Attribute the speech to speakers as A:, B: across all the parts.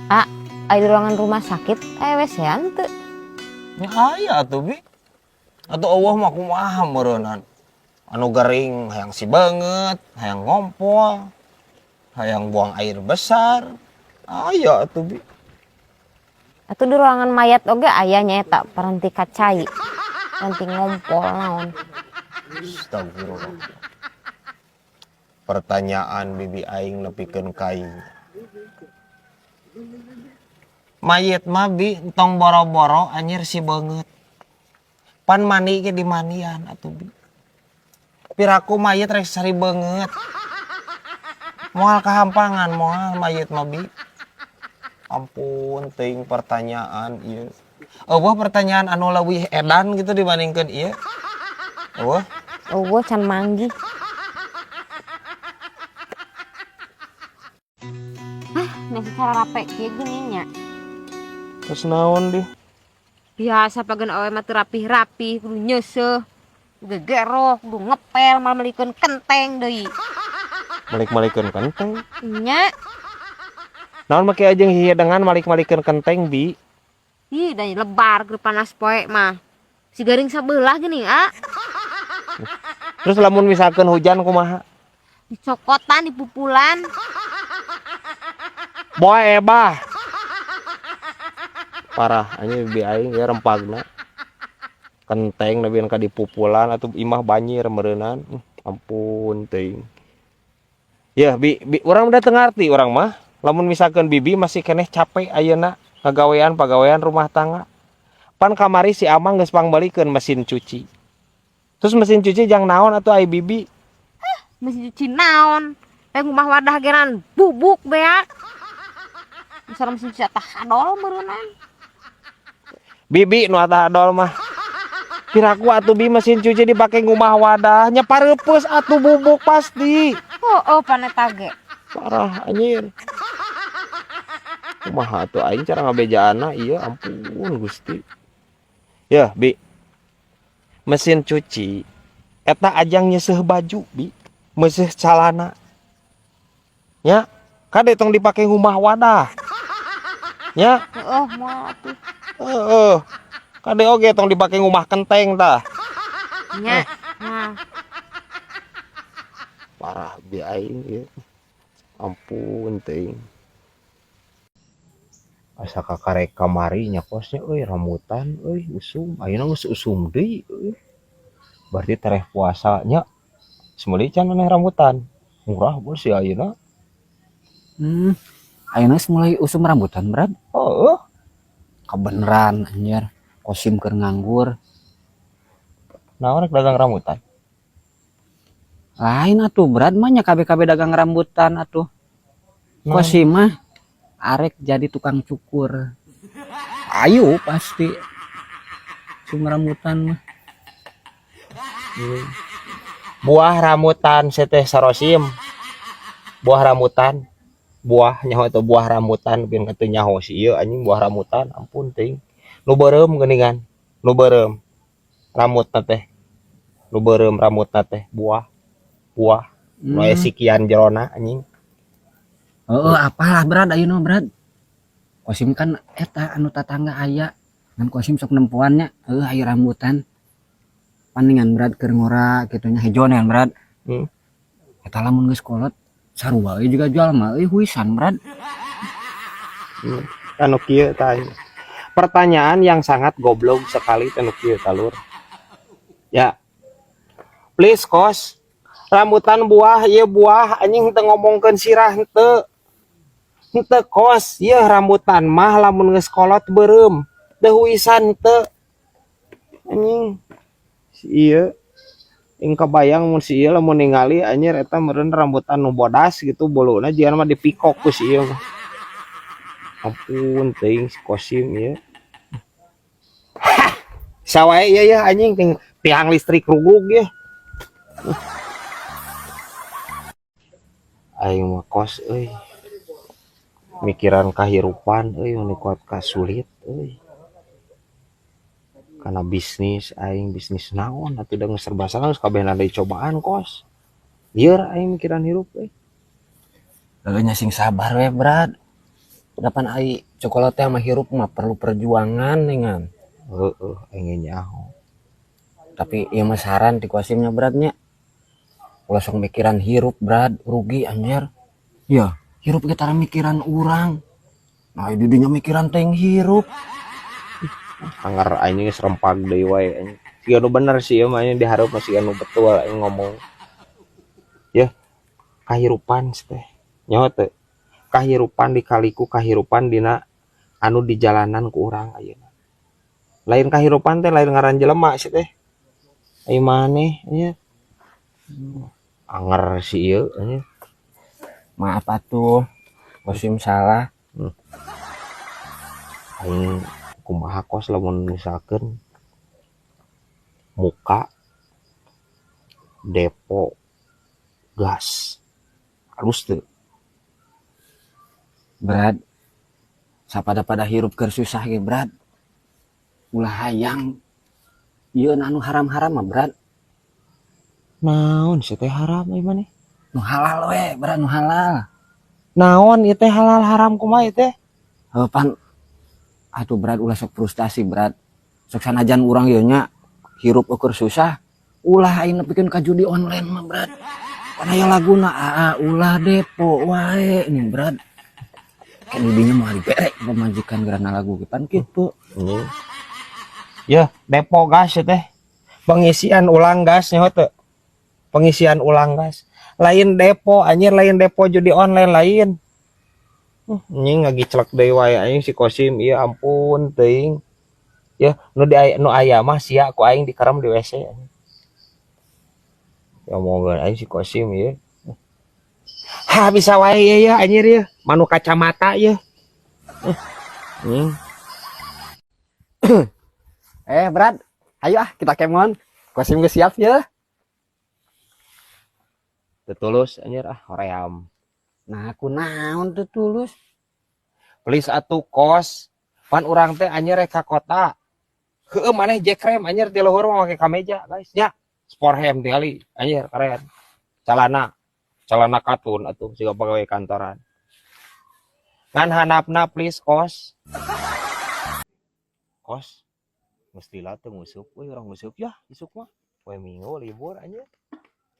A: Ah, aya di ruangan rumah sakit aya WC-an teu?
B: Nya aya atuh bi. Atuh eueuh mah kumaha meureunan. Anu gering hayang si beungeut, hayang ngompol, hayang buang air besar. Aya atuh bi.
A: Atuh di ruangan mayat oge aya nyaeta paranti kacai. Paranti ngompol naon.
B: Astagfirullah. Pertanyaan bibi aing nepikeun ka aing. Mayit mah bi entong boro-boro anjir si beungeut. Pan mandi ge dimandian atuh bi. Piraku mayit rek sari beungeut. Moal kahampangan moal mayit mah bi. Ampun teuing pertanyaan ieu. Eueuh pertanyaan anu leuwih edan gitu dibandingkeun ieu. Eueuh.
A: Eueuh can manggih. Ah, nasi sarape kieu geuning nya.
B: Terus naon dih?
A: Biasa pageun awe mah teu rapih-rapih, kudu nyeuseuh, gegerok, kudu ngepel, malah melikeun kenteng deui.
B: Malik-malikeun kenteng?
A: Nya.
B: Naon make aja hihidengan malik-malikeun kenteng bi?
A: Ih, da lebar keur panas poe mah. Si garing sabelah geuning, ah.
B: Terus lamun misalkan hujan kumaha?
A: Dicokotan, dipupulan.
B: Boa ebah. Parah anjing bibi aing ya rempagna. Kenteng lebih ka dipupulan atau imah banjir meureunan. Ampun teuing. Ya bi, bi urang udah teu ngarti urang mah. Lamun misalkan bibi masih keneh capek ayeuna ngagawean pagawean rumah tangga. Pan kamari si Amang geus pangbalikeun mesin cuci. Terus mesin cuci jang naon atuh ai bibi?
A: Hah, mesin cuci naon? Ngumah wadah geran bubuk beak. Misalnya mesin cuci atah hadol meureunnan.
B: Bibi nu atah hadol mah. Piraku atuh bi mesin cuci dipake ngumah wadah nya pareupeus atuh bubuk pasti.
A: Heueuh paneta ge.
B: Parah anjir. Kumaha atuh aing cara ngabejaanna ieu ampun Gusti. Ya bi. Mesin cuci eta ajang nyeuseuh baju bi, meuseuh calana. Nya, kade tong dipake ngumah wadah. Nya.
A: Heeh, moal atuh.
B: Heeh. Kade oge tong dipake ngumah kenteng tah.
A: Nya. Nah.
B: Parah bi aing ieu. Ampun teuing. Asa kakarek kamari nya kosnya euy rambutan euy usum. Ayeuna geus usum deui euy. Berarti tereh puasa nya. Geus meuli can maneh rambutan. Murah bos si ayeuna.
C: Ayeuna geus mulai usum rambutan, Brad.
B: Heeh.
C: Kebeneran anjir. Kosim keur nganggur.
B: Naon rek dagang rambutan?
C: Lain atuh Brad mah nya KB-KB dagang rambutan atuh.
B: Naon?
C: Kosim mah arek jadi tukang cukur. Ayo pasti. Usum rambutan mah.
B: Buah rambutan seteh sarosim. Buah rambutan. Buah nyaho atau buah rambutan bin teu nyaho si ieu anjing buah rambutan ampun teuing. Nu beureum geuningan. Nu beureum. Rambutna teh. Nu beureum rambutna teh buah. Buah. Nu aya sikian jerona anjing.
C: Heeh, apalah Brad ayeuna Brad. Kosim kan eta anu tatangga aya. Ngan Kosim sok nempoan nya, heuh aya rambutan. Paningan Brad keur ngora kitu nya hejo nean Brad. Eta lamun geus kolot sarua euy juga jual mah euy huisan Brad.
B: Anu kieu tah. Pertanyaan yang sangat goblok sekali anu kieu talur. Ya. Please kos. Rambutan buah ieu buah anjing teu ngomongkeun sirah henteu. Henteu kos, ieu rambutan mah lamun geus kolot beureum. Teu huisan henteu. Anjing. Si ieu ing kabayang mun si ieu lamun ningali anjir eta meureun rambutan nu bodas gitu boluna jiga mah dipikok ku si ieu mah. Ampun teuing si Kosim ieu. Sawae ieu ya anjing ting tiang listrik rugug ieu. Aing mah kos euy. Mikiran kahirupan euy nu kuat kasulit euy. Karena bisnis aing bisnis naon atuh da geus serba salah geus kabehna deui cobaan kos. Lieur aing mikiran hirup euy.
C: Heueuh nya sing sabar we Brad. Dapan ai coklat teh sama hirup mah perlu perjuangan dengan.
B: Heeh, aing nyaho.
C: Tapi ieu mah saran ti Kosimnya, Brad, nya. Ulah sok mikiran hirup, Brad, rugi anjir. Ya, hirup kita mikiran urang. Nah, di dinya mikiran teh hirup.
B: Anger aing geus rempag deui wae anjing. Siga nu bener sih ieu mah anjing dihareup mah siga nu betul aing ngomong. Ya, kahirupan teh. Nyaho teu? Kahirupan dikaliku kahirupan dina anu di jalanan ku urang ayeuna. Lain kahirupan teh lain ngaran jelema sih teh. Ai maneh nya. Anger si ieu anjing.
C: Maaf atuh. Kosim salah.
B: Aing kumaha Kos lamun misalkeun muka depo gas halus teu?
C: Brad, sapada-pada hirup keur susah ge, Brad. Ulah hayang ieu anu haram-haram mah, Brad.
B: Naon sih teh haram ai maneh?
C: Nu halal we, Brad, nu halal.
B: Naon ieu teh halal haram kumaha ieu teh?
C: Heuh pan atuh, Brad, ulah sok frustasi, Brad. Sok sanajan urang ieu nya hirup ukur susah, ulah aing nepikeun ka judi online mah, Brad. Pan aya laguna aa ulah depo wae nih, Brad. Kan didinya mau dibere pemajikan karena lagu pan kitu.
B: Ya, depo gas ya teh. Pengisian ulang gas nya teu. Pengisian ulang gas. Lain depo anjir, lain depo judi online lain. Anjing ngagicelek deui wae anjing si Kosim ieu, ampun teuing. Ya, nu di nu aya mah sia ku aing dikerem di WC. Ya moga aing si Kosim ieu. Ha bisa wae ieu ya anjir ieu, manu kacamata ieu. Anjing.
C: Brad, ayo ah kita kemon. Kosim geus siap ya.
B: Teu tulus anjir ah hoream.
C: Nah, aku naon teu tulus?
B: Please atuh Kos. Pan urang teh anjir rek ka kota. Heueuh maneh jekrem anjir ti luhur mah make kameja guys nya. Sporthem tingali anjir keren. Calana, calana katun atuh siga pegawai kantoran. Ngan handapna please Kos. Kos. Mestilah teu nguseup euy urang nguseup ya isuk mah. Poe Minggu libur anjir.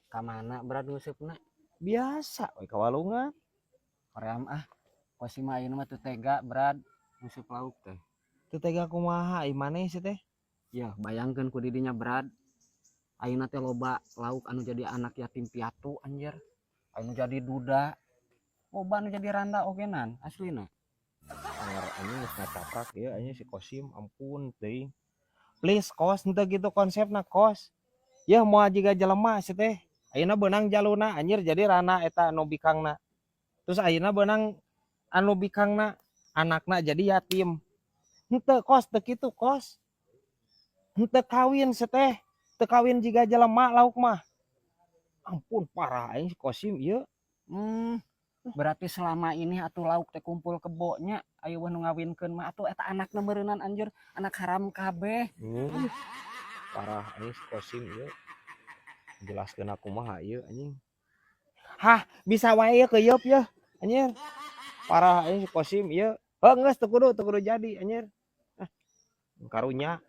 C: Ka mana, Brad, nguseupna?
B: Biasa we ka walungan.
C: Hoream ah. Kosim mah ayeuna mah teu tega, Brad, nguseup lauk teh.
B: Teu tega kumaha ai maneh sih teh?
C: Ya, bayangkeun ku didinya, Brad. Ayeuna teh loba lauk anu jadi anak yatim piatu anjir. Anu jadi duda. Loba anu jadi randa ogenan aslina.
B: Anger anjing geus ngacaprak ieu anjing si Kosim ampun teuing. Please Kos, henteu kitu konsepna Kos. Yeuh moal jiga jelema sih teh. Ayeuna beunang jaluna anjir jadi rana eta anu bikangna. Terus ayeuna beunang anu bikangna anakna jadi yatim. Henteu Kos, teu kitu Kos. Henteu kawin sih teh. Teu kawin jiga jelema lauk mah. Ampun parah aing si Kosim ieu.
C: Berarti selama ini atuh lauk teh kumpul kebonya ayo nu ngawinkeun mah atuh eta anakna meureunnan anjir anak haram kabeh.
B: Parah anjing si Kosim ieu. Jelaskeun aku mah ieu anjing. Hah, bisa wae ieu keuyeub yeuh anjir. Parah anjing si Kosim ieu. Heuh geus teu kudu jadi anjir. Ah, karunya.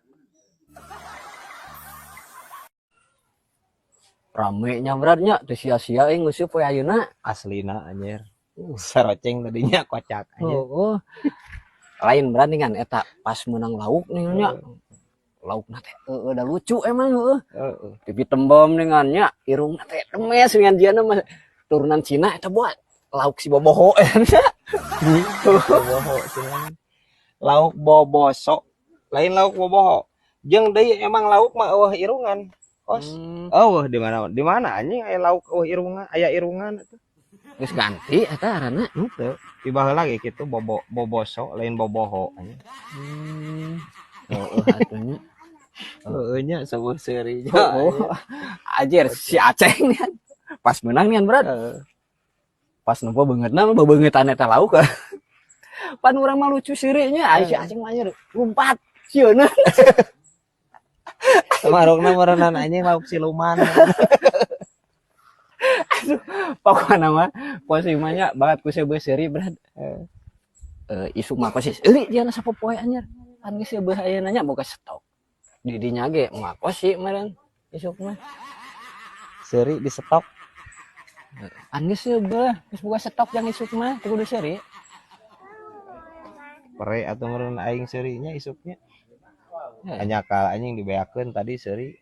C: Rame nya, Brad, nya teu sia-sia euy nguseup poe ayeuna.
B: Aslina anjir. Saroceng tadinya kocak anjir.
C: Oh, lain, Brad, kan eta pas menang lauk nih nya. Laukna teh heueuh da lucu emang heueuh.
B: Heeh.
C: Pipi tembem dengan nya, irungna teh demes dengan jiana mah turunan Cina eta buat lauk si boboho eta.
B: Boboho cenah. Lauk boboso, lain lauk boboho. Jeung deui emang lauk mah eueuh irungan. Kos. Eueuh di mana? Di mana anjing aya lauk eueuh irungan, aya irungan atuh.
C: Geus ganti eta aranna.
B: Henteu. Di baheula ge kitu bobo boboso lain boboho anjing.
C: Heueuh atuh nya.
B: Heueuh nya seueuh seuri.
C: Oh, anjir si Aceng nih. Pas menang nih, Brad.
B: Heeh.
C: Pas nempo beungeutna mah bebeungeutan eta lauk. Pan urang mah lucu seuri nya, ai si Aceng mah anjir lompat sieuna.
B: Marukna meureunan anjing lauk siluman.
C: Aduh, pokokna mah posisi mah nya banget ku seuri, Brad. Eh, isuk mah pasti seuri dia sapopoe anjir. Kan geus seubeuh ayeuna nya boga stok. Di dinya ge moal kosi meureun isuk mah.
B: Seuri di stok.
C: Pan geus seubeuh, geus boga stok yang isuk mah teu kudu seuri.
B: Pere atau meureun aing seurinya isuknya.
C: Eh.
B: Hanya kal anjing dibeakeun tadi seuri.